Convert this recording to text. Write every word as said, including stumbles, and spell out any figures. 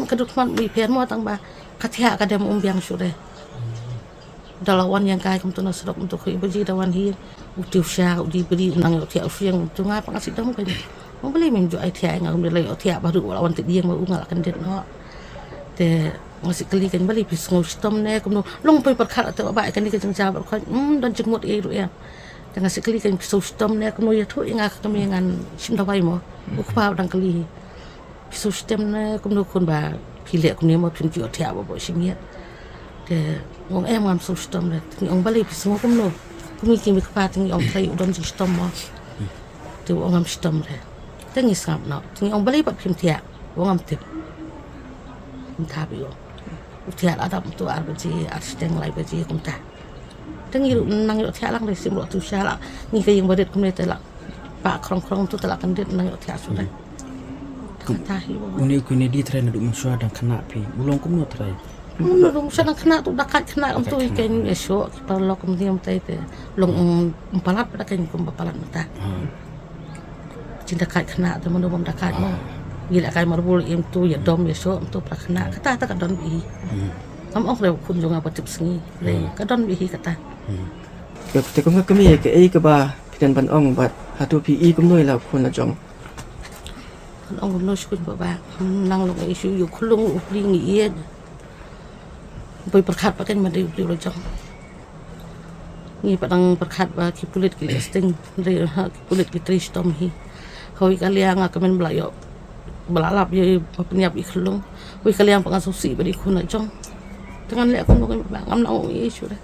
Ka duk khmat mi pher mo tang ba ka thiah ka dem um biang shuh re. Da la wan ïa kai kumtu na surok kumtu khui baji da wan hi. U tiu sha u di bri u nang ïoh thiah u shuh kumtu nga pa nga si dom kai. Mo bali mim ju ai thiah nga um la ïoh thiah baru la wan ti dieng ma u nga la kan det no. Te nga si kali kan bali phi sngew shitom ne kumno long poi perkhat te ba kani ka jingja ba khoi. Hmm, don jingmut ei ru em. Te nga si kali kan phi sngew shitom ne kumno ïa thu i nga ka kami ngan shim dawai mo. U kpa dang kali. Phi sngew shitom ne kumno khun ba phi leh kumne mo phim ju thiah ba bo shim ïa. Te ong em ngam sngew shitom ne. Te ngi ong bali phi sngew kumno. Kumne ki mi kpa te ngi ong trai u don jingshitom mo. Te u ong ngam shitom re. Te ngi sngap noh. Te ngi ong bali pat phim thiah. U ong ngam tip. Kumta bi ong. U thiah la dap tu ar baji, ar shiteng lai baji kumta. Te ngi ruh nang ïoh thiah lang re sim ruh tu sha la. Ngi ka ïing barit kumne te la. Pa khrong khrong tu te la kan dit nang ïoh thiah shuh re. Te kata hi ba. Une u kine di trai naduh mynshuwa dang khynnah phi. U long kumno trai? Naduh mynshuwa dang khynnah tu da kait khynnah kumtu i kein ïa shuh ki paralok kumne kumtai te. Long um palat pa da kein kum ba palat mynta. Jin da kait khynnah te mano bym da kait mo. Ngi la kai marbul im tu ïa dom ïa shuh kumtu pra khynnah kata ta ka don bih hi. Kam ong re khun jong nga ba tip sngi. Re ka don bih hi kata. Te kum ka kmie ka ei kaba phi dang ban ong bad hato phi i kumno ïa la khun la jong. Kan ong kumno shu ba ba nang long ei shu yu khulung u pli ngi ïa. Boi perkhat pa kan ma dei u pli la jong. Ngi pa dang perkhat ba ki pulit ki sting dei ha ki pulit ki tri shitom hi. Hoi ka liang ka men bla ïoh bla lap ïa ba pynïap i khulung. Hoi ka liang pa nga susi ba dei khun la jong. Te ngan leh kumno kan ba ngam nang ong ei shu re.